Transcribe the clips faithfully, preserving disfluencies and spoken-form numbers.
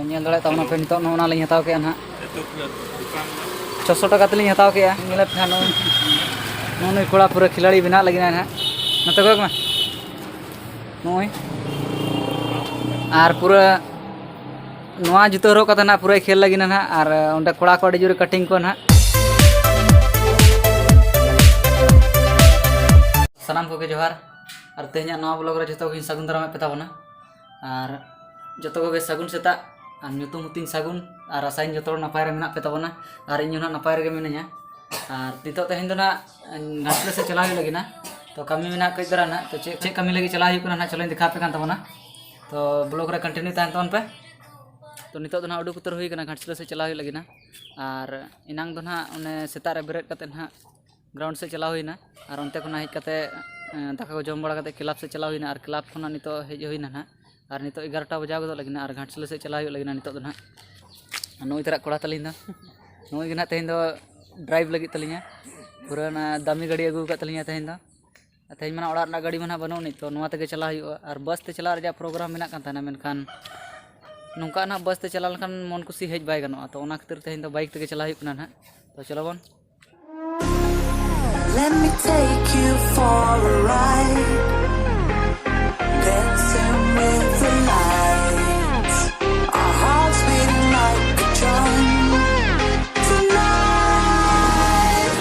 ᱧᱮᱞ ᱫᱟᱲᱮᱭᱟᱜ ᱛᱟᱵᱚᱱᱟ ᱯᱮ, ᱱᱤᱛᱚᱜ ᱱᱚᱜᱼᱚ ᱱᱟ ᱞᱤᱧ ᱦᱟᱛᱟᱣ ᱠᱮᱜᱼᱟ ᱱᱟᱦᱟᱜ, ᱪᱷᱚᱥᱚ ᱴᱟᱠᱟ ᱛᱮᱞᱤᱧ ᱦᱟᱛᱟᱣ ᱠᱮᱜᱼᱟ᱾ ᱧᱮᱞᱮᱫ ᱯᱮ ᱱᱟᱦᱟᱜ, ᱱᱚᱜᱼᱚᱭ ᱱᱩᱭ ᱠᱚᱲᱟ ᱯᱩᱨᱟᱹ ᱠᱷᱤᱞᱟᱲᱤ ᱵᱮᱱᱟᱜ ᱞᱟᱹᱜᱤᱫ ᱱᱟᱦᱟᱜ᱾ ᱱᱚᱛᱮ ᱠᱚᱭᱚᱜ ᱢᱮ, ᱱᱚᱜᱼᱚᱭ᱾ ᱟᱨ ᱯᱩᱨᱟᱹ ᱱᱚᱣᱟ ᱡᱩᱛᱟᱹ ᱦᱚᱨᱚᱜ ᱠᱟᱛᱮ ᱱᱟᱦᱟᱜ ᱯᱩᱨᱟᱹᱭ ᱠᱷᱮᱞ ᱞᱟᱹᱜᱤᱫ ᱱᱟᱦᱟᱜ᱾ ᱟᱨ ᱚᱸᱰᱮ ᱠᱚᱲᱟ ᱠᱚ ᱟᱹᱰᱤ ᱡᱳᱨᱮ ᱠᱟᱴᱤᱝ ᱠᱚᱣᱟ ᱱᱟᱦᱟᱜ᱾ ᱥᱟᱱᱟᱢ ᱠᱚᱜᱮ ᱡᱚᱦᱟᱨ᱾ ᱟᱨ ᱛᱮᱦᱮᱧᱟᱜ ᱱᱚᱣᱟ ᱵᱞᱚᱜ ᱨᱮ ᱡᱚᱛᱚ ᱠᱚᱜᱮᱧ ᱥᱟᱹᱜᱩᱱ ᱫᱟᱨᱟᱢᱮᱫ ᱯᱮ ᱛᱟᱵᱚᱱᱟ᱾ ᱟᱨ ᱡᱚᱛᱚ ᱠᱚᱜᱮ ᱥᱟᱹᱜᱩᱱ ᱥᱮᱛᱟᱜ᱾ ᱟᱨ ᱧᱩᱛᱩᱢ ᱦᱩᱛᱤᱧ ᱥᱟᱹᱜᱩᱱ᱾ ᱟᱨ ᱟᱥᱟᱧ ᱡᱚᱛᱚ ᱦᱚᱲ ᱱᱟᱯᱟᱭ ᱨᱮ ᱢᱮᱱᱟᱜ ᱯᱮ ᱛᱟᱵᱚᱱᱟ᱾ ᱟᱨ ᱤᱧ ᱦᱚᱸ ᱱᱟᱜ ᱱᱟᱯᱟᱭ ᱨᱮᱜᱮ ᱢᱤᱱᱟᱹᱧᱟ᱾ ᱟᱨ ᱱᱤᱛᱚᱜ ᱛᱮᱦᱮᱧ ᱫᱚ ᱱᱟᱜ ᱜᱷᱟᱴᱥᱤᱞᱟᱹ ᱥᱮᱫ ᱪᱟᱞᱟᱣ ᱦᱩᱭᱩᱜ ᱞᱟᱹᱜᱤᱫ ᱱᱟᱜ᱾ ᱛᱚ ᱠᱟᱹᱢᱤ ᱢᱮᱱᱟᱜ ᱠᱟᱹᱡ ᱫᱷᱟᱨᱟ ᱱᱟᱜ᱾ ᱛᱚ ᱪᱮᱫ, ᱪᱮᱫ ᱠᱟᱹᱢᱤ ᱞᱟᱹᱜᱤᱫ ᱪᱟᱞᱟᱣ ᱦᱩᱭᱩᱜ ᱠᱟᱱᱟ ᱱᱟᱜ, ᱪᱚᱞᱚᱧ ᱫᱮᱠᱷᱟᱣ ᱟᱯᱮ ᱠᱟᱱ ᱛᱟᱵᱚᱱᱟ᱾ ᱛᱚ ᱵᱞᱚᱜ ᱨᱮ ᱠᱚᱱᱴᱤᱱᱤᱭᱩ ᱛᱟᱦᱮᱱ ᱛᱟᱵᱚᱱ ᱯᱮ᱾ ᱛᱚ ᱱᱤᱛᱚᱜ ᱫᱚ ᱱᱟᱜ ᱩᱰᱩᱠ ᱩᱛᱟᱹᱨ ᱦᱩᱭ ᱠᱟᱱᱟ ᱜᱷᱟᱴᱥᱤᱞᱟᱹ ᱥᱮᱫ ᱪᱟᱞᱟᱣ ᱦᱩᱭᱩᱜ ᱞᱟᱹᱜᱤᱫ ᱱᱟᱜ᱾ ᱟᱨ ᱮᱱᱟᱝ ᱫᱚ ᱱᱟᱜ ᱚᱱᱮ ᱥᱮᱛᱟᱜ ᱨᱮ ᱵᱮᱨᱮᱫ ᱠᱟᱛᱮ ᱱᱟᱜ ᱜᱨᱟᱣᱩᱱᱰ ᱥᱮᱫ ᱪᱟᱞᱟᱣ ᱦᱩᱭᱱᱟ᱾ ᱟᱨ ᱚᱱᱛᱮ ᱠᱷᱚᱱᱟᱜ ᱦᱮᱡ ᱠᱟᱛᱮ, ᱮᱸ, ᱫᱟᱠᱟ ᱠᱚ ᱡᱚᱢ ᱵᱟᱲᱟ ᱠᱟᱛᱮ ᱠᱞᱟᱵᱽ ᱥᱮᱫ ᱪᱟᱞᱟᱣ ᱦᱩᱭᱱᱟ᱾ ᱟᱨ ᱠᱞᱟᱵᱽ ᱠᱷᱚᱱᱟᱜ ᱱᱤᱛᱚᱜ ᱦᱮᱡ ᱦᱩᱭᱱᱟ ᱱᱟᱜ᱾ ᱟᱨ ᱱᱤᱛᱚᱜ ᱮᱜᱟᱨᱚᱴᱟ ᱵᱟᱡᱟᱣ ᱜᱚᱫᱚᱜ ᱞᱟᱹᱜᱤᱫ ᱱᱟᱜ᱾ ᱟᱨ ᱜᱷᱟᱴᱥᱤᱞᱟᱹ ᱥᱮᱫ ᱪᱟᱞᱟᱣ ᱦᱩᱭᱩᱜ ᱞᱟᱹᱜᱤᱫ ᱱᱟᱜ ᱟᱨ ᱱᱤᱛᱚᱜ ᱫᱚ ᱱᱟᱜ᱾ ᱟᱨ ᱱᱩᱭ ᱛᱟᱨᱟᱜ ᱠᱚᱲᱟ ᱛᱟᱹᱞᱤᱧ ᱫᱚ, ᱱᱩᱭ ᱜᱮ ᱱᱟᱜ ᱛᱮᱦᱮᱧ ᱫᱚ ᱰᱨᱟᱭᱤᱵᱷ ᱞᱟᱹᱜᱤᱫ ᱛᱟᱹᱞᱤᱧᱟ᱾ ᱯᱩᱨᱟᱹ ᱚᱱᱟ ᱫᱟᱢᱤ ᱜᱟᱹᱰᱤ ᱟᱹᱜᱩ ᱟᱠᱟᱫ ᱛᱟᱹᱞᱤᱧᱟ ᱛᱮᱦᱮᱧ ᱫᱚ᱾ ᱟᱨ ᱛᱮᱦᱮᱧ ᱢᱟ ᱱᱟᱜ ᱚᱲᱟᱜ ᱨᱮᱱᱟᱜ ᱜᱟᱹᱰᱤ ᱢᱟ ᱱᱟᱜ ᱵᱟᱹᱱᱩᱜ ᱟᱹᱱᱤᱡ, ᱛᱚ ᱱᱚᱣᱟ ᱛᱮᱜᱮ ᱪᱟᱞᱟᱣ ᱦᱩᱭᱩᱜᱼᱟ᱾ ᱟᱨ ᱵᱟᱥ ᱛᱮ ᱪᱟᱞᱟᱜ ᱨᱮᱭᱟᱜ ᱯᱨᱳᱜᱨᱟᱢ ᱢᱮᱱᱟᱜ ᱠᱟᱱ ᱛᱟᱦᱮᱱᱟ, ᱢᱮᱱᱠᱷᱟᱱ ᱱᱚᱝᱠᱟ ᱱᱟᱜ ᱵᱟᱥ ᱛᱮ ᱪᱟᱞᱟᱣ ᱞᱮᱱᱠᱷᱟᱱ ᱢᱚᱱ ᱠᱩᱥᱤ ᱦᱮᱡ ᱵᱟᱭ ᱜᱟᱱᱚᱜᱼᱟ᱾ ᱛᱚ ᱚᱱᱟ ᱠᱷᱟᱹᱛᱤᱨ ᱛᱮᱦᱮᱧ ᱫᱚ ᱵᱟᱭᱤᱠ ᱛᱮᱜᱮ ᱪᱟᱞᱟᱣ ᱦᱩᱭᱩᱜ ᱠᱟᱱᱟ ᱱᱟᱜ᱾ ᱛᱚ ᱪᱚᱞᱚ ᱵᱚᱱ᱾ Let me take you for a ride. Dancing with the lights. Our hearts beating like a drum. Tonight.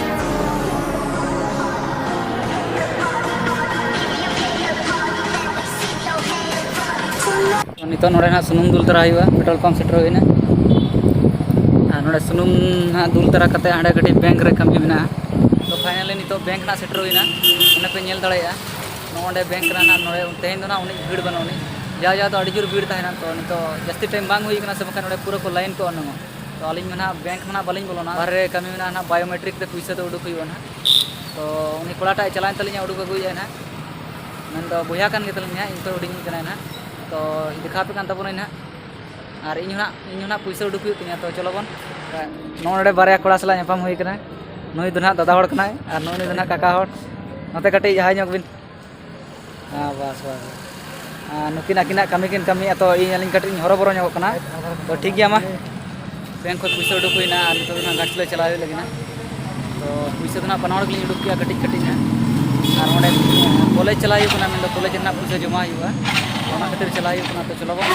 ᱱᱤᱛᱚᱜ ᱱᱚᱰᱮ ᱱᱟᱜ ᱥᱩᱱᱩᱢ ᱫᱩᱞ ᱛᱟᱨᱟ ᱦᱩᱭᱩᱜᱼᱟ, ᱯᱮᱴᱨᱳᱞ ᱯᱟᱢᱯ ᱥᱮᱴᱮᱨ ᱦᱩᱭᱱᱟ᱾ ᱟᱨ ᱱᱚᱰᱮ ᱥᱩᱱᱩᱢ ᱱᱟᱜ ᱫᱩᱞ ᱛᱟᱨᱟ ᱠᱟᱛᱮ ᱦᱟᱸᱰᱮ ᱠᱟᱹᱴᱤᱡ ᱵᱮᱝᱠ ᱨᱮ ᱠᱟᱹᱢᱤ ᱢᱮᱱᱟᱜᱼᱟ᱾ ᱛᱚ ᱯᱷᱟᱭᱱᱟᱞᱤ ᱱᱤᱛᱚᱜ ᱵᱮᱝᱠ ᱱᱟᱜ ᱥᱮᱴᱮᱨ ᱦᱩᱭᱱᱟ, ᱚᱱᱮ ᱯᱮ ᱧᱮᱞ ᱫᱟᱲᱮᱭᱟᱜᱼᱟ᱾ ᱱᱚᱜᱼᱚ ᱱᱚᱰᱮ ᱵᱮᱝᱠ ᱠᱟᱱᱟ ᱱᱟᱜ᱾ ᱱᱚᱰᱮ ᱛᱮᱦᱮᱧ ᱫᱚ ᱱᱟᱜ ᱩᱱᱟᱹᱜ ᱵᱷᱤᱲ ᱵᱟᱹᱱᱩᱜ ᱟᱹᱱᱤᱡ, ᱡᱟ ᱡᱟ ᱫᱚ ᱟᱹᱰᱤ ᱡᱳᱨ ᱵᱷᱤᱲ ᱛᱟᱦᱮᱱᱟ᱾ ᱛᱚ ᱱᱤᱛᱚᱜ ᱡᱟᱹᱥᱛᱤ ᱴᱟᱭᱤᱢ ᱵᱟᱝ ᱦᱩᱭ ᱠᱟᱱᱟ ᱥᱮ, ᱵᱟᱠᱷᱟᱱ ᱱᱚᱰᱮ ᱯᱩᱨᱟᱹ ᱠᱚ ᱞᱟᱭᱤᱱ ᱠᱚᱜᱼᱟ ᱱᱟᱜ᱾ ᱛᱚ ᱟᱹᱞᱤᱧ ᱢᱟ ᱱᱟᱜ ᱵᱮᱝᱠ ᱢᱟ ᱱᱟᱜ ᱵᱟᱹᱞᱤᱧ ᱵᱚᱞᱚᱱᱟ, ᱵᱟᱦᱨᱮ ᱨᱮ ᱠᱟᱹᱢᱤ ᱢᱮᱱᱟᱜᱼᱟ ᱱᱟᱜ, ᱵᱟᱭᱳᱢᱮᱴᱨᱤᱠ ᱛᱮ ᱯᱩᱭᱥᱟᱹ ᱫᱚ ᱩᱰᱩᱠ ᱦᱩᱭᱩᱜᱼᱟ ᱱᱟᱜ᱾ ᱛᱚ ᱩᱱᱤ ᱠᱚᱲᱟᱴᱟᱜ ᱮ ᱪᱟᱞᱟᱣᱮᱱ ᱛᱟᱹᱞᱤᱧᱟ, ᱩᱰᱩᱠ ᱟᱹᱜᱩᱭᱮᱫᱼᱟᱭ ᱱᱟᱜ, ᱢᱮᱱᱫᱚ ᱵᱚᱭᱦᱟ ᱠᱟᱱ ᱜᱮᱛᱟᱞᱤᱧᱟᱭ, ᱤᱧ ᱠᱷᱚᱱ ᱦᱩᱰᱤᱧ ᱠᱟᱱᱟᱭ ᱱᱟᱜ᱾ ᱛᱚ ᱫᱮᱠᱷᱟᱣ ᱟᱯᱮ ᱠᱟᱱ ᱛᱟᱵᱚᱱᱟᱹᱧ ᱱᱟᱜ᱾ ᱟᱨ ᱤᱧ ᱦᱚᱸ ᱱᱟᱜ, ᱤᱧ ᱦᱚᱸ ᱱᱟᱜ ᱯᱩᱭᱥᱟᱹ ᱩᱰᱩᱠ ᱦᱩᱭᱩᱜ ᱛᱤᱧᱟ᱾ ᱛᱚ ᱪᱚᱞᱚ ᱵᱚᱱ᱾ ᱱᱚᱜᱼᱚ ᱱᱚᱰᱮ ᱵᱟᱨᱭᱟ ᱠᱚᱲᱟ ᱥᱟᱞᱟᱜ ᱧᱟᱯᱟᱢ ᱦᱩᱭ ᱠᱟᱱᱟ᱾ ᱱᱩᱭ ᱫᱚ ᱱᱟᱜ ᱫᱟᱫᱟ ᱦᱚᱲ ᱠᱟᱱᱟᱭ ᱟᱨ ᱱᱩᱭ ᱫᱚ ᱱᱟᱜ ᱠᱟᱠᱟ ᱦᱚᱲ᱾ ᱱᱚᱛᱮ ᱠᱟᱹᱴᱤᱡ ᱦᱟᱭ ᱧᱚᱜ ᱵᱤᱱ᱾ ᱦᱮᱸ, ᱵᱟᱥ, ᱵᱟᱥ, ᱵᱟᱥ᱾ ᱟᱨ ᱱᱩᱠᱤᱱ ᱟᱹᱠᱤᱱᱟᱜ ᱠᱟᱹᱢᱤ ᱠᱤᱱ ᱠᱟᱹᱢᱤᱭᱮᱫᱼᱟ, ᱛᱚ ᱤᱧ ᱟᱹᱞᱤᱧ ᱠᱟᱹᱴᱤᱡ ᱞᱤᱧ ᱦᱚᱨᱚᱵᱚᱨᱚ ᱧᱚᱜᱚᱜ ᱠᱟᱱᱟ᱾ ᱛᱚ ᱴᱷᱤᱠ ᱜᱮᱭᱟ, ᱢᱟ᱾ ᱵᱮᱝᱠ ᱠᱷᱚᱱ ᱯᱩᱭᱥᱟᱹ ᱩᱰᱩᱠ ᱦᱩᱭᱱᱟ ᱟᱨ ᱱᱤᱛᱚᱜ ᱫᱚ ᱱᱟᱦᱟᱜ ᱜᱷᱟᱴᱥᱤᱞᱟᱹ ᱪᱟᱞᱟᱣ ᱦᱩᱭᱩᱜ ᱞᱟᱹᱜᱤᱫ ᱱᱟᱦᱟᱜ᱾ ᱛᱚ ᱯᱩᱭᱥᱟᱹ ᱫᱚ ᱱᱟᱦᱟᱜ ᱵᱟᱱᱟ ᱦᱚᱲ ᱜᱮᱞᱤᱧ ᱩᱰᱩᱠ ᱠᱮᱜᱼᱟ ᱠᱟᱹᱴᱤᱡ ᱠᱟᱹᱴᱤᱡ ᱱᱟᱦᱟᱜ᱾ ᱟᱨ ᱚᱸᱰᱮ ᱠᱚᱞᱮᱡᱽ ᱪᱟᱞᱟᱣ ᱦᱩᱭᱩᱜ ᱠᱟᱱᱟ, ᱢᱮᱱᱫᱚ ᱠᱚᱞᱮᱡᱽ ᱨᱮᱱᱟᱜ ᱯᱩᱭᱥᱟᱹ ᱡᱚᱢᱟ ᱦᱩᱭᱩᱜᱼᱟ, ᱚᱱᱟ ᱠᱷᱟᱹᱛᱤᱨ ᱪᱟᱞᱟᱣ ᱦᱩᱭᱩᱜ ᱠᱟᱱᱟ᱾ ᱛᱚ ᱪᱚᱞᱚ ᱵᱚᱱ᱾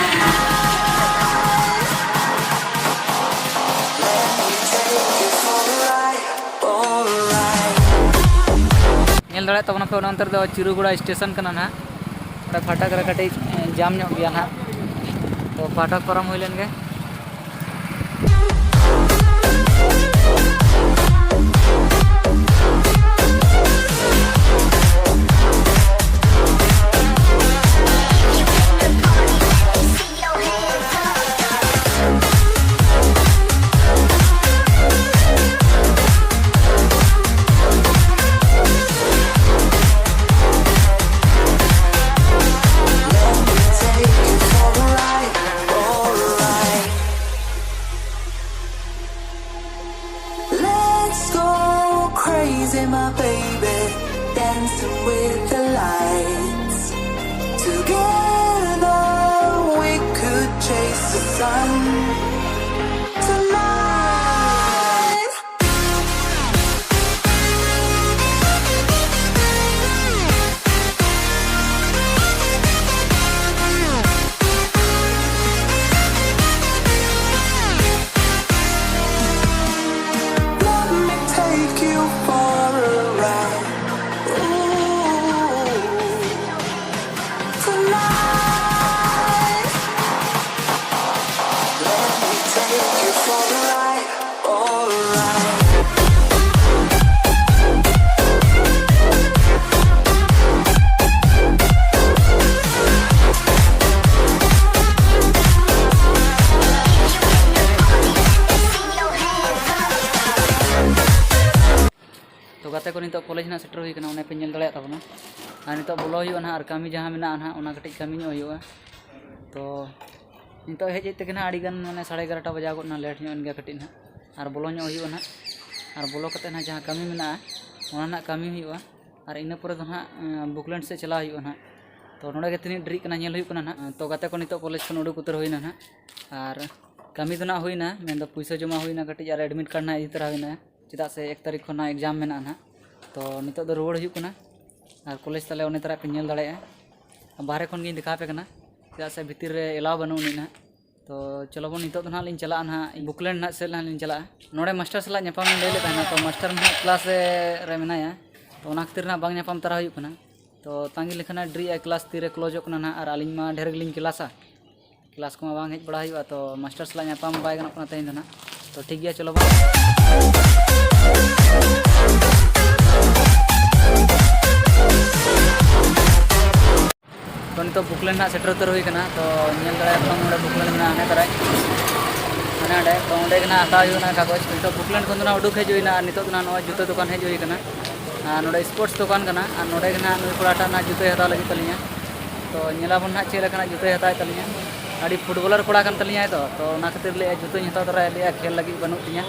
ᱧᱮᱞ ᱫᱟᱲᱮᱭᱟᱜ ᱛᱟᱵᱚᱱᱟ ᱯᱮ, ᱚᱱᱟ ᱚᱱᱛᱮ ᱨᱮᱫᱚ ᱪᱤᱨᱩᱜᱚᱲᱟ ᱥᱴᱮᱥᱚᱱ ᱠᱟᱱᱟ ᱱᱟᱦᱟᱜ᱾ ᱚᱸᱰᱮ ᱯᱷᱟᱴᱚᱠ ᱨᱮ ᱠᱟᱹᱴᱤᱡ ᱡᱟᱢ ᱧᱚᱜ ᱜᱮᱭᱟ ᱱᱟᱦᱟᱜ᱾ ᱛᱚ ᱯᱷᱟᱴᱚᱠ ᱯᱟᱨᱚᱢ ᱦᱩᱭ ᱞᱮᱱ ᱜᱮ᱾ Let's go crazy, my baby, dancing with the lights. Together we could chase the sun tonight. Let me take you for a ride. Ooh, tonight. Let me take you for a ride. Alright. ᱛᱚ ᱜᱟᱛᱮ ᱠᱚ, ᱱᱤᱛᱚᱜ college ᱱᱟᱜ ᱥᱮᱴᱮᱨ ᱦᱩᱭ ᱠᱟᱱᱟ, ᱚᱱᱮ ᱯᱮ ᱧᱮᱞ ᱫᱟᱲᱮᱭᱟᱜ ᱛᱟᱵᱚᱱᱟ᱾ ᱟᱨ ᱱᱤᱛᱚᱜ ᱵᱚᱞᱚ ᱦᱩᱭᱩᱜᱼᱟ ᱱᱟᱦᱟᱜ, ᱟᱨ ᱠᱟᱹᱢᱤ ᱡᱟᱦᱟᱸ ᱢᱮᱱᱟᱜᱼᱟ ᱱᱟᱦᱟᱜ, ᱚᱱᱟ ᱠᱟᱹᱴᱤᱡ ᱠᱟᱹᱢᱤ ᱧᱚᱜ ᱦᱩᱭᱩᱜᱼᱟ᱾ ᱛᱚ ᱱᱤᱛᱚᱜ ᱦᱮᱡ ᱦᱮᱡ ᱛᱮᱜᱮ ᱱᱟᱦᱟᱜ ᱟᱹᱰᱤ ᱜᱟᱱ, ᱢᱟᱱᱮ, ᱥᱟᱲᱮ ᱮᱜᱟᱨᱚᱴᱟ ᱵᱟᱡᱟᱣ ᱜᱚᱫ ᱮᱱᱟ, ᱞᱮᱴ ᱧᱚᱜ ᱮᱱ ᱜᱮᱭᱟ ᱠᱟᱹᱴᱤᱡ ᱱᱟᱦᱟᱜ᱾ ᱟᱨ ᱵᱚᱞᱚ ᱧᱚᱜ ᱦᱩᱭᱩᱜᱼᱟ ᱱᱟᱦᱟᱜ, ᱟᱨ ᱵᱚᱞᱚ ᱠᱟᱛᱮᱫ ᱱᱟᱦᱟᱜ ᱡᱟᱦᱟᱸ ᱠᱟᱹᱢᱤ ᱢᱮᱱᱟᱜᱼᱟ, ᱚᱱᱟ ᱱᱟᱦᱟᱜ ᱠᱟᱹᱢᱤ ᱦᱩᱭᱩᱜᱼᱟ᱾ ᱟᱨ ᱤᱱᱟᱹ ᱯᱚᱨᱮ ᱫᱚ ᱱᱟᱦᱟᱜ, ᱮᱸ, ᱵᱩᱠᱞᱮᱱᱰ ᱥᱮᱫ ᱪᱟᱞᱟᱣ ᱦᱩᱭᱩᱜᱼᱟ ᱱᱟᱦᱟᱜ᱾ ᱛᱚ ᱱᱚᱰᱮ ᱜᱮ ᱛᱤᱱᱟᱹᱜ ᱰᱮᱨᱤᱜ ᱠᱟᱱᱟ ᱧᱮᱞ ᱦᱩᱭᱩᱜ ᱠᱟᱱᱟ ᱱᱟᱦᱟᱜ᱾ ᱛᱚ ᱜᱟᱛᱮ ᱠᱚ ᱱᱤᱛᱚᱜ ᱠᱚᱞᱮᱡᱽ ᱠᱷᱚᱱ ᱩᱰᱩᱠ ᱩᱛᱟᱹᱨ ᱦᱩᱭᱱᱟ ᱱᱟᱦᱟᱜ, ᱟᱨ ᱠᱟᱹᱢᱤ ᱫᱚ ᱱᱟᱦᱟᱜ ᱦᱩᱭᱱᱟ, ᱢᱮᱱᱫᱚ ᱯᱩᱭᱥᱟᱹ ᱡᱚᱢᱟ ᱦᱩᱭᱱᱟ ᱠᱟᱹᱴᱤᱡ, ᱟᱨ ᱮᱰᱢᱤᱴ ᱠᱟᱨᱰ ᱱᱟᱦᱟᱜ ᱤᱫᱤ ᱛᱚᱨᱟ ᱦᱩᱭᱱᱟ, ᱪᱮᱫᱟᱜ ᱥᱮ ᱮᱠ ᱛᱟᱹᱨᱤᱠᱷ ᱠᱷᱚᱱ ᱱᱟᱦᱟᱜ ᱮᱠᱡᱟᱢ ᱢᱮᱱᱟᱜᱼᱟ ᱱᱟᱦᱟᱜ᱾ ᱛᱚ ᱱᱤᱛᱚᱜ ᱫᱚ ᱨᱩᱣᱟᱹᱲ ᱦᱩᱭᱩᱜ ᱠᱟᱱᱟ, ᱟᱨ ᱠᱚᱞᱮᱡᱽ ᱛᱟᱞᱮ ᱚᱱᱮ ᱛᱟᱨᱟ ᱯᱮ ᱧᱮᱞ ᱫᱟᱲᱮᱭᱟᱜᱼᱟ᱾ ᱵᱟᱦᱨᱮ ᱠᱷᱚᱱ ᱜᱤᱧ ᱫᱮᱠᱷᱟᱣ ᱟᱯᱮ ᱠᱟᱱᱟ, ᱪᱮᱫᱟᱜ ᱥᱮ ᱵᱷᱤᱛᱤᱨ ᱨᱮ ᱮᱞᱟᱣ ᱵᱟᱹᱱᱩᱜ ᱟᱹᱱᱤᱡ ᱱᱟᱦᱟᱜ᱾ ᱛᱚ ᱪᱚᱞᱚ ᱵᱚᱱ, ᱱᱤᱛᱚᱜ ᱫᱚ ᱱᱟᱦᱟᱜ ᱞᱤᱧ ᱪᱟᱞᱟᱜᱼᱟ ᱱᱟᱦᱟᱜ, ᱵᱩᱠᱞᱮᱱᱰ ᱱᱟᱦᱟᱜ ᱥᱮᱫ ᱱᱟᱦᱟᱜ ᱞᱤᱧ ᱪᱟᱞᱟᱜᱼᱟ᱾ ᱱᱚᱰᱮ ᱢᱟᱥᱴᱟᱨ ᱥᱟᱞᱟᱜ ᱧᱟᱯᱟᱢ ᱤᱧ ᱞᱟᱹᱭ ᱞᱮᱫ ᱛᱟᱦᱮᱱᱟ, ᱛᱚ ᱢᱟᱥᱴᱟᱨ ᱱᱟᱦᱟᱜ ᱠᱞᱟᱥ ᱨᱮ ᱢᱮᱱᱟᱭᱟ, ᱛᱚ ᱚᱱᱟ ᱠᱷᱟᱹᱛᱤᱨ ᱱᱟᱦᱟᱜ ᱵᱟᱝ ᱧᱟᱯᱟᱢ ᱛᱟᱨᱟ ᱦᱩᱭᱩᱜ ᱠᱟᱱᱟ᱾ ᱛᱚ ᱛᱟᱺᱜᱤ ᱞᱮᱠᱷᱟᱱ ᱱᱟᱦᱟᱜ ᱰᱮᱨᱤᱜᱼᱟ, ᱠᱞᱟᱥ ᱛᱤᱨᱮ ᱠᱞᱳᱡᱚᱜ ᱠᱟᱱᱟ ᱱᱟᱦᱟᱜ, ᱟᱨ ᱟᱹᱞᱤᱧ ᱢᱟ ᱰᱷᱮᱨ ᱜᱮᱞᱤᱧ ᱠᱞᱟᱥᱟ, ᱠᱞᱟᱥ ᱠᱚᱢᱟ ᱵᱟᱝ ᱦᱮᱡ ᱵᱟᱲᱟ ᱦᱩᱭᱩᱜᱼᱟ, ᱛᱚ ᱢᱟᱥᱴᱟᱨ ᱥᱟᱞᱟᱜ ᱧᱟᱯᱟᱢ ᱵᱟᱭ ᱜᱟᱱᱚᱜ ᱠᱟᱱᱟ ᱛᱮᱦᱮᱧ ᱫᱚ ᱱᱟᱦᱟᱜ᱾ ᱛᱚ ᱴᱷᱤᱠ ᱜᱮᱭᱟ, ᱪᱚᱞᱚ ᱵᱚᱱ᱾ ᱛᱚ ᱱᱤᱛᱚᱜ ᱵᱩᱠᱞᱮᱱᱰ ᱱᱟᱦᱟᱜ ᱥᱮᱴᱮᱨ ᱩᱛᱟᱹᱨ ᱦᱩᱭ ᱠᱟᱱᱟ᱾ ᱛᱚ ᱧᱮᱞ ᱫᱟᱲᱮᱭᱟᱜ ᱠᱟᱱᱟ ᱱᱚᱰᱮ ᱵᱩᱠᱞᱮᱱᱰ ᱢᱮᱱᱟᱜᱼᱟ, ᱦᱟᱱᱮ ᱛᱟᱨᱟᱭ, ᱦᱟᱱᱮ ᱚᱸᱰᱮ᱾ ᱛᱚ ᱚᱸᱰᱮ ᱜᱮ ᱱᱟᱦᱟᱜ ᱦᱟᱛᱟᱣ ᱦᱩᱭᱩᱜᱼᱟ ᱱᱟᱦᱟᱜ ᱠᱟᱜᱚᱡᱽ᱾ ᱱᱤᱛᱚᱜ ᱵᱩᱠᱞᱮᱱᱰ ᱠᱷᱚᱱ ᱫᱚ ᱱᱟᱦᱟᱜ ᱩᱰᱩᱠ ᱦᱮᱡ ᱦᱩᱭᱱᱟ, ᱟᱨ ᱱᱤᱛᱚᱜ ᱫᱚ ᱱᱟᱦᱟᱜ ᱱᱚᱜᱼᱚᱭ ᱡᱩᱛᱟᱹ ᱫᱚᱠᱟᱱ ᱦᱮᱡ ᱦᱩᱭ ᱠᱟᱱᱟ᱾ ᱟᱨ ᱱᱚᱰᱮ ᱥᱯᱳᱨᱴᱥ ᱫᱚᱠᱟᱱ ᱠᱟᱱᱟ, ᱟᱨ ᱱᱚᱰᱮ ᱜᱮ ᱱᱟᱦᱟᱜ ᱱᱩᱭ ᱠᱚᱲᱟᱴᱟᱜ ᱱᱟᱦᱟᱜ ᱡᱩᱛᱟᱹᱭ ᱦᱟᱛᱟᱣ ᱞᱟᱹᱜᱤᱫ ᱛᱟᱹᱞᱤᱧᱟ᱾ ᱛᱚ ᱧᱮᱞᱟᱵᱚᱱ ᱱᱟᱦᱟᱜ ᱪᱮᱫ ᱞᱮᱠᱟᱱᱟᱜ ᱡᱩᱛᱟᱹᱭ ᱦᱟᱛᱟᱣ ᱛᱟᱹᱞᱤᱧᱟ᱾ ᱟᱹᱰᱤ ᱯᱷᱩᱴᱵᱚᱞᱟᱨ ᱠᱚᱲᱟ ᱠᱟᱱ ᱛᱟᱹᱞᱤᱧᱟᱭ ᱛᱚ, ᱛᱚ ᱚᱱᱟ ᱠᱷᱟᱹᱛᱤᱨ ᱞᱟᱹᱭᱮᱫᱼᱟ ᱡᱩᱛᱟᱹᱧ ᱦᱟᱛᱟᱣ ᱛᱚᱨᱟᱭᱟ, ᱞᱟᱹᱭᱮᱫᱼᱟ ᱠᱷᱮᱞ ᱞᱟᱹᱜᱤᱫ ᱵᱟᱹᱱᱩᱜ ᱛᱤᱧᱟ᱾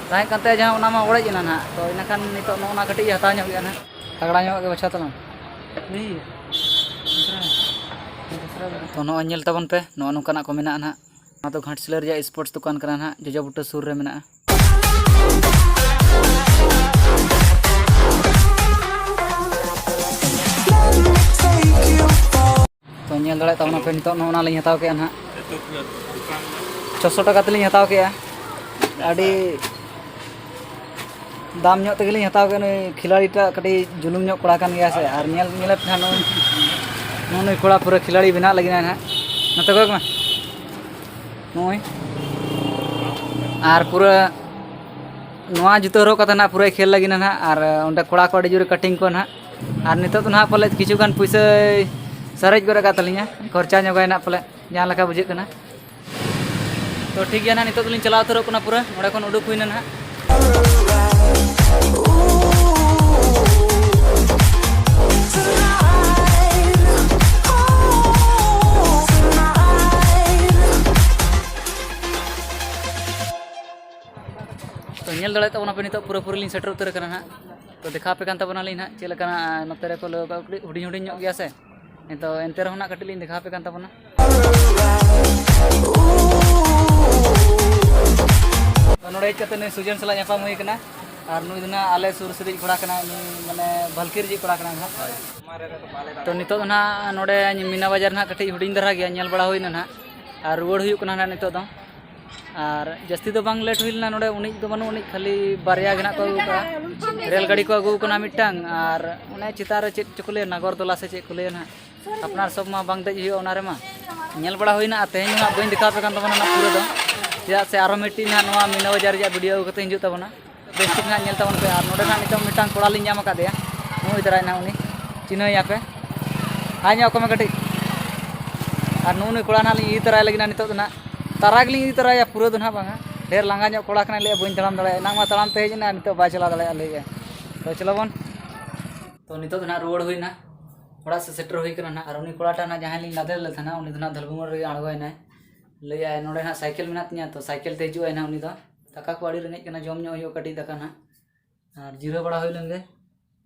ᱛᱟᱦᱮᱸ ᱠᱟᱱ ᱛᱟᱭᱟ ᱡᱟᱦᱟᱸ, ᱚᱱᱟ ᱢᱟ ᱚᱲᱮᱡ ᱮᱱᱟ ᱱᱟᱦᱟᱜ, ᱛᱚ ᱤᱱᱟᱹᱠᱷᱟᱱ ᱱᱤᱛᱚᱜ ᱱᱚᱜᱼᱚ ᱱᱟ ᱠᱟᱹᱴᱤᱡ ᱦᱟᱛᱟᱣ ᱧᱚᱜ ᱜᱮᱭᱟ ᱱᱟᱦᱟᱜ᱾ ᱛᱟᱜᱽᱲᱟ ᱧᱚᱜ ᱜᱮ ᱵᱟᱪᱷᱟᱣ ᱛᱟᱞᱟᱝ᱾ ᱛᱚ ᱱᱚᱜᱼᱚᱭ ᱧᱮᱞ ᱛᱟᱵᱚᱱ ᱯᱮ, ᱱᱚᱜᱼᱚ ᱱᱚᱝᱠᱟᱱᱟᱜ ᱠᱚ ᱢᱮᱱᱟᱜᱼᱟ ᱱᱟᱦᱟᱜ᱾ ᱱᱚᱣᱟ ᱫᱚ ᱜᱷᱟᱴᱥᱤᱞᱟᱹ ᱨᱮᱭᱟᱜ ᱥᱯᱳᱨᱴᱥ ᱫᱚᱠᱟᱱ ᱠᱟᱱᱟ ᱱᱟᱦᱟᱜ, ᱡᱚᱡᱚ ᱵᱩᱴᱟᱹ ᱥᱩᱨ ᱨᱮ ᱢᱮᱱᱟᱜᱼᱟ᱾ ᱛᱚ ᱧᱮᱞ ᱫᱟᱲᱮᱭᱟᱜ ᱛᱟᱵᱚᱱᱟ ᱯᱮ, ᱱᱤᱛᱚᱜ ᱱᱚᱜᱼᱚ ᱱᱟ ᱞᱤᱧ ᱦᱟᱛᱟᱣ ᱠᱮᱜᱼᱟ ᱱᱟᱦᱟᱜ, ᱪᱷᱚᱥᱚ ᱴᱟᱠᱟ ᱛᱮᱞᱤᱧ ᱦᱟᱛᱟᱣ ᱠᱮᱜᱼᱟ᱾ ᱟᱹᱰᱤ ᱫᱟᱢ ᱧᱚᱜ ᱛᱮᱜᱮᱞᱤᱧ ᱦᱟᱛᱟᱣ ᱠᱮᱜᱼᱟ᱾ ᱱᱩᱭ ᱠᱷᱤᱞᱟᱲᱤᱴᱟᱜ ᱠᱟᱹᱴᱤᱡ ᱡᱩᱞᱩᱢ ᱧᱚᱜ ᱠᱚᱲᱟ ᱠᱟᱱ ᱜᱮᱭᱟ ᱥᱮ, ᱟᱨ ᱧᱮᱞ, ᱧᱮᱞᱮᱫ ᱯᱮ ᱱᱟᱦᱟᱜ ᱱᱩᱭ, ᱱᱩᱭ ᱠᱚᱲᱟ ᱯᱩᱨᱟᱹ ᱠᱷᱤᱞᱟᱲᱤ ᱵᱮᱱᱟᱜ ᱞᱟᱹᱜᱤᱫ ᱱᱟᱦᱟᱜ᱾ ᱱᱚᱛᱮ ᱠᱚᱭᱚᱜ ᱢᱮ, ᱱᱚᱜᱼᱚᱭ᱾ ᱟᱨ ᱯᱩᱨᱟᱹ ᱱᱚᱣᱟ ᱡᱩᱛᱟᱹ ᱦᱚᱨᱚᱜ ᱠᱟᱛᱮ ᱱᱟᱦᱟᱜ ᱯᱩᱨᱟᱹᱭ ᱠᱷᱮᱞ ᱞᱟᱹᱜᱤᱫ ᱱᱟᱦᱟᱜ, ᱟᱨ ᱚᱸᱰᱮ ᱠᱚᱲᱟ ᱠᱚ ᱟᱹᱰᱤ ᱡᱳᱨᱮ ᱠᱟᱴᱤᱝ ᱠᱚᱣᱟ ᱱᱟᱦᱟᱜ᱾ ᱟᱨ ᱱᱤᱛᱚᱜ ᱫᱚ ᱱᱟᱦᱟᱜ ᱯᱟᱞᱮᱫ ᱠᱤᱪᱷᱩ ᱜᱟᱱ ᱯᱩᱭᱥᱟᱹᱭ ᱥᱟᱨᱮᱡ ᱜᱚᱫ ᱟᱠᱟᱫ ᱛᱟᱹᱞᱤᱧᱟ, ᱠᱷᱚᱨᱪᱟ ᱧᱚᱜᱟᱭ ᱱᱟᱦᱟᱜ ᱯᱟᱞᱮᱫ, ᱡᱟᱦᱟᱸ ᱞᱮᱠᱟ ᱵᱩᱡᱷᱟᱹᱜ ᱠᱟᱱᱟ᱾ ᱛᱚ ᱴᱷᱤᱠ ᱜᱮᱭᱟ ᱱᱟᱦᱟᱜ, ᱱᱤᱛᱚᱜ ᱫᱚᱞᱤᱧ ᱪᱟᱞᱟᱣ ᱩᱛᱟᱹᱨᱚᱜ ᱠᱟᱱᱟ, ᱯᱩᱨᱟᱹ ᱚᱸᱰᱮ ᱠᱷᱚᱱ ᱩᱰᱩᱠ ᱦᱩᱭᱱᱟ ᱱᱟᱦᱟᱜ᱾ ᱛᱚ ᱧᱮᱞ ᱫᱟᱲᱮᱭᱟᱜ ᱛᱟᱵᱚᱱᱟᱯᱮ, ᱱᱤᱛᱚᱜ ᱯᱩᱨᱟᱹᱯᱩᱨᱤ ᱞᱤᱧ ᱥᱮᱴᱮᱨ ᱩᱛᱟᱹᱨ ᱟᱠᱟᱱᱟ ᱱᱟᱦᱟᱜ᱾ ᱛᱚ ᱫᱮᱠᱷᱟᱣ ᱟᱯᱮ ᱠᱟᱱ ᱛᱟᱵᱚᱱᱟᱞᱤᱧ ᱱᱟᱦᱟᱜ, ᱪᱮᱫ ᱞᱮᱠᱟᱱᱟᱜ ᱱᱚᱛᱮ ᱨᱮᱠᱚ ᱞᱟᱹᱭ ᱠᱟᱜᱼᱟ, ᱠᱟᱹᱴᱤᱡ ᱦᱩᱰᱤᱧ ᱦᱩᱰᱤᱧ ᱧᱚᱜ ᱜᱮᱭᱟ ᱥᱮ᱾ ᱱᱤᱛᱚᱜ ᱮᱱᱛᱮ ᱨᱮᱦᱚᱸ ᱱᱟᱜ ᱠᱟᱹᱴᱤᱡ ᱞᱤᱧ ᱫᱮᱠᱷᱟᱣ ᱟᱯᱮ ᱠᱟᱱ ᱛᱟᱵᱚᱱᱟ᱾ ᱛᱚ, ᱱᱚᱰᱮ ᱦᱮᱡ ᱠᱟᱛᱮ ᱱᱩᱭ ᱥᱩᱡᱚᱱ ᱥᱟᱞᱟᱜ ᱧᱟᱯᱟᱢ ᱦᱩᱭ ᱠᱟᱱᱟ᱾ ᱟᱨ ᱱᱩᱭ ᱫᱚ ᱱᱟᱜ ᱟᱞᱮ ᱥᱩᱨ ᱥᱮᱫ ᱨᱤᱡ ᱠᱚᱲᱟ ᱠᱟᱱᱟᱭ, ᱱᱩᱭ ᱢᱟᱱᱮ ᱵᱷᱟᱞᱠᱤ ᱨᱤᱡ ᱠᱚᱲᱟ ᱠᱟᱱᱟᱭ ᱱᱟᱜ᱾ ᱛᱚ, ᱱᱤᱛᱚᱜ ᱫᱚ ᱱᱟᱜ ᱱᱚᱰᱮ ᱢᱤᱱᱟ ᱵᱟᱡᱟᱨ ᱱᱟᱜ ᱠᱟᱹᱴᱤᱡ ᱦᱩᱰᱤᱧ ᱫᱷᱟᱨᱟ ᱜᱮᱭᱟ, ᱧᱮᱞ ᱵᱟᱲᱟ ᱦᱩᱭᱱᱟ ᱱᱟᱜ᱾ ᱟᱨ ᱨᱩᱣᱟᱹᱲ ᱦᱩᱭᱩᱜ ᱠᱟᱱᱟ ᱱᱟᱜ ᱱᱤᱛᱚᱜ ᱫᱚ᱾ ᱟᱨ ᱡᱟᱹᱥᱛᱤ ᱫᱚ ᱵᱟᱝ ᱞᱮᱴ ᱦᱩᱭ ᱞᱮᱱᱟ᱾ ᱱᱚᱰᱮ ᱩᱱᱤᱡ ᱫᱚ ᱵᱟᱹᱱᱩᱜ ᱟᱹᱱᱤᱡ, ᱠᱷᱟᱹᱞᱤ ᱵᱟᱨᱭᱟ ᱜᱮ ᱱᱟᱜ ᱠᱚ ᱟᱹᱜᱩ ᱠᱟᱜᱼᱟ᱾ ᱨᱮᱹᱞ ᱜᱟᱹᱰᱤ ᱠᱚ ᱟᱹᱜᱩ ᱠᱟᱱᱟ ᱢᱤᱫᱴᱟᱝ, ᱟᱨ ᱚᱱᱮ ᱪᱮᱛᱟᱱ ᱨᱮ ᱪᱮᱫ ᱪᱚᱠᱚ ᱞᱟᱹᱭᱟ, ᱱᱟᱜᱚᱨ ᱫᱚᱞᱟ ᱥᱮ ᱪᱮᱫ ᱠᱚ ᱞᱟᱹᱭᱟ ᱱᱟᱜ᱾ ᱟᱯᱱᱟᱨ ᱥᱚᱵ ᱢᱟ ᱵᱟᱝ ᱫᱮᱡ ᱦᱩᱭᱩᱜᱼᱟ ᱚᱱᱟ ᱨᱮᱢᱟ᱾ ᱧᱮᱞ ᱵᱟᱲᱟ ᱦᱩᱭᱱᱟ, ᱟᱨ ᱛᱮᱦᱮᱧ ᱫᱚ ᱱᱟᱜ ᱵᱟᱹᱧ ᱫᱮᱠᱷᱟᱣ ᱟᱯᱮ ᱠᱟᱱ ᱛᱟᱵᱚᱱᱟ ᱱᱟᱜ ᱯᱩᱨᱟᱹ ᱫᱚ, ᱪᱮᱫᱟᱜ ᱥᱮ ᱟᱨᱦᱚᱸ ᱢᱤᱫᱴᱤᱡ ᱱᱟᱜ ᱱᱚᱣᱟ ᱢᱤᱱᱟ ᱵᱟᱡᱟᱨ ᱨᱮᱭᱟᱜ ᱵᱷᱤᱰᱤᱭᱳ ᱟᱹᱜᱩ ᱠᱟᱛᱮ ᱦᱤᱡᱩᱜ ᱛᱟᱵᱚᱱᱟ᱾ ᱵᱮᱥ ᱴᱷᱤᱠ ᱱᱟᱜ ᱧᱮᱞ ᱛᱟᱵᱚᱱ ᱯᱮ᱾ ᱟᱨ ᱱᱚᱰᱮ ᱱᱟᱜ ᱱᱤᱛᱚᱜ ᱢᱤᱫᱴᱟᱝ ᱠᱚᱲᱟ ᱞᱤᱧ ᱧᱟᱢ ᱟᱠᱟᱫᱮᱭᱟ, ᱱᱩᱭ ᱛᱟᱨᱟᱭ ᱱᱟᱜ, ᱩᱱᱤ ᱪᱤᱱᱦᱟᱹᱣᱮᱭᱟ ᱯᱮ, ᱦᱟᱭ ᱧᱚᱜ ᱠᱚᱢᱮ ᱠᱟᱹᱴᱤᱡ᱾ ᱟᱨ ᱱᱩᱜᱼᱩ ᱱᱩᱭ ᱠᱚᱲᱟ ᱱᱟᱜ ᱞᱤᱧ ᱤᱫᱤ ᱛᱟᱨᱟᱭ ᱞᱟᱹᱜᱤᱫ ᱱᱟᱜ ᱱᱤᱛᱚᱜ ᱫᱚ ᱱᱟᱜ, ᱛᱟᱨᱟ ᱜᱮᱞᱤᱧ ᱤᱫᱤ ᱛᱚᱨᱟᱭᱟ, ᱯᱩᱨᱟᱹ ᱫᱚ ᱱᱟᱜ ᱵᱟᱝᱟ᱾ ᱰᱷᱮᱨ ᱞᱟᱸᱜᱟ ᱧᱚᱜ ᱠᱚᱲᱟ ᱠᱟᱱᱟᱭ, ᱞᱟᱹᱭᱟ ᱵᱟᱹᱧ ᱛᱟᱲᱟᱢ ᱫᱟᱲᱮᱭᱟᱜᱼᱟ, ᱮᱱᱟᱝ ᱢᱟ ᱛᱟᱲᱟᱢ ᱛᱮ ᱦᱮᱡ ᱮᱱᱟ, ᱱᱤᱛᱚᱜ ᱵᱟᱭ ᱪᱟᱞᱟᱣ ᱫᱟᱲᱮᱭᱟᱜᱼᱟ ᱞᱟᱹᱭᱮᱫᱼᱟ᱾ ᱛᱚ ᱪᱚᱞᱚ ᱵᱚᱱ᱾ ᱛᱚ ᱱᱤᱛᱚᱜ ᱫᱚ ᱱᱟᱜ ᱨᱩᱣᱟᱹᱲ ᱦᱩᱭᱱᱟ, ᱚᱲᱟᱜ ᱥᱮᱫ ᱥᱮᱴᱮᱨ ᱦᱩᱭ ᱠᱟᱱᱟ ᱱᱟᱜ᱾ ᱟᱨ ᱩᱱᱤ ᱠᱚᱲᱟᱴᱟᱜ ᱱᱟᱜ ᱡᱟᱦᱟᱸᱭ ᱞᱤᱧ ᱞᱟᱫᱮ ᱞᱮᱫᱮ ᱛᱟᱦᱮᱱᱟ, ᱩᱱᱤ ᱫᱚ ᱱᱟᱜ ᱫᱷᱟᱞᱵᱷᱩᱢᱜᱚᱲ ᱨᱮᱜᱮ ᱟᱬᱜᱚᱭᱮᱱᱟᱭ᱾ ᱞᱟᱹᱭᱮᱫᱼᱟᱭ, "ᱱᱚᱰᱮ ᱱᱟᱜ ᱥᱟᱭᱠᱮᱞ ᱢᱮᱱᱟᱜ ᱛᱤᱧᱟᱹ, ᱛᱚ ᱥᱟᱭᱠᱮᱞ ᱛᱮ ᱦᱤᱡᱩᱜ ᱟᱭ ᱱᱟᱜ ᱩᱱᱤ ᱫᱚ᱾ ᱫᱟᱠᱟ ᱠᱚ ᱟᱹᱰᱤ ᱨᱮᱸᱜᱮᱡ ᱠᱟᱱᱟ, ᱡᱚᱢ ᱧᱚᱜ ᱦᱩᱭᱩᱜᱼᱟ ᱠᱟᱹᱴᱤᱡ ᱫᱟᱠᱟ ᱱᱟᱜ᱾ ᱟᱨ ᱡᱤᱨᱟᱹᱣ ᱵᱟᱲᱟ ᱦᱩᱭ ᱞᱮᱱ ᱜᱮ᱾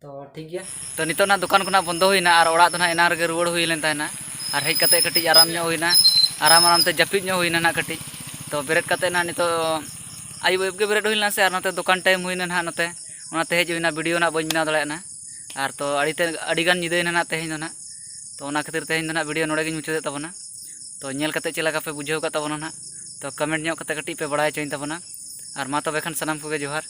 ᱛᱚ ᱴᱷᱤᱠ ᱜᱮᱭᱟ᱾ ᱛᱚ ᱱᱤᱛᱚᱜ ᱱᱟᱜ ᱫᱚᱠᱟᱱ ᱠᱷᱚᱱᱟᱜ ᱵᱚᱱᱫᱚ ᱦᱩᱭᱱᱟ, ᱟᱨ ᱚᱲᱟᱜ ᱫᱚ ᱱᱟᱜ ᱮᱱᱟᱝ ᱨᱮᱜᱮ ᱨᱩᱣᱟᱹᱲ ᱦᱩᱭ ᱞᱮᱱ ᱛᱟᱦᱮᱱᱟ᱾ ᱟᱨ ᱦᱮᱡ ᱠᱟᱛᱮ ᱠᱟᱹᱴᱤᱡ ᱟᱨᱟᱢ ᱧᱚᱜ ᱦᱩᱭᱱᱟ, ᱟᱨᱟᱢ ᱟᱨᱟᱢ ᱛᱮ ᱡᱟᱹᱯᱤᱫ ᱧᱚᱜ ᱦᱩᱭᱱᱟ ᱱᱟᱜ ᱠᱟᱹᱴᱤᱡ᱾ ᱛᱚ ᱵᱮᱨᱮᱫ ᱠᱟᱛᱮ ᱱᱟᱜ ᱱᱤᱛᱚᱜ ᱟᱹᱭᱩᱵ ᱟᱹᱭᱩᱵ ᱜᱮ ᱵᱮᱨᱮᱫ ᱦᱩᱭ ᱞᱮᱱᱟ ᱥᱮ, ᱟᱨ ᱱᱚᱛᱮ ᱫᱚᱠᱟᱱ ᱴᱟᱭᱤᱢ ᱦᱩᱭᱱᱟ ᱱᱟᱜ ᱱᱚᱛᱮ, ᱚᱱᱟᱛᱮ ᱦᱮᱡ ᱦᱩᱭᱱᱟ, ᱵᱷᱤᱰᱤᱭᱳ ᱱᱟᱜ ᱵᱟᱹᱧ ᱵᱮᱱᱟᱣ ᱫᱟᱲᱮᱭᱟᱜᱼᱟ᱾ ᱟᱨ ᱛᱚ ᱟᱹᱰᱤ ᱛᱮ, ᱟᱹᱰᱤ ᱜᱟᱱ ᱧᱤᱫᱟᱹᱭᱮᱱᱟ ᱱᱟᱜ ᱛᱮᱦᱮᱧ ᱫᱚ ᱱᱟᱜ᱾ ᱛᱚ ᱚᱱᱟ ᱠᱷᱟᱹᱛᱤᱨ ᱛᱮᱦᱮᱧ ᱫᱚ ᱱᱟᱜ ᱵᱷᱤᱰᱤᱭᱳ ᱱᱚᱰᱮ ᱜᱤᱧ ᱢᱩᱪᱟᱹᱫᱮᱫ ᱛᱟᱵᱚᱱᱟ᱾ ᱛᱚ ᱧᱮᱞ ᱠᱟᱛᱮ ᱪᱮᱫ ᱞᱮᱠᱟ ᱯᱮ ᱵᱩᱡᱷᱟᱹᱣ ᱠᱟᱫ ᱛᱟᱵᱚᱱᱟ ᱱᱟᱜ, ᱛᱚ ᱠᱚᱢᱮᱱᱴ ᱧᱚᱜ ᱠᱟᱛᱮ ᱠᱟᱹᱴᱤᱡ ᱯᱮ ᱵᱟᱲᱟᱭ ᱦᱚᱪᱚᱧ ᱛᱟᱵᱚᱱᱟ᱾ ᱟᱨ ᱢᱟ ᱛᱚᱵᱮ ᱠᱷᱟᱱ ᱥᱟᱱᱟᱢ ᱠᱚᱜᱮ ᱡᱚᱦᱟᱨ᱾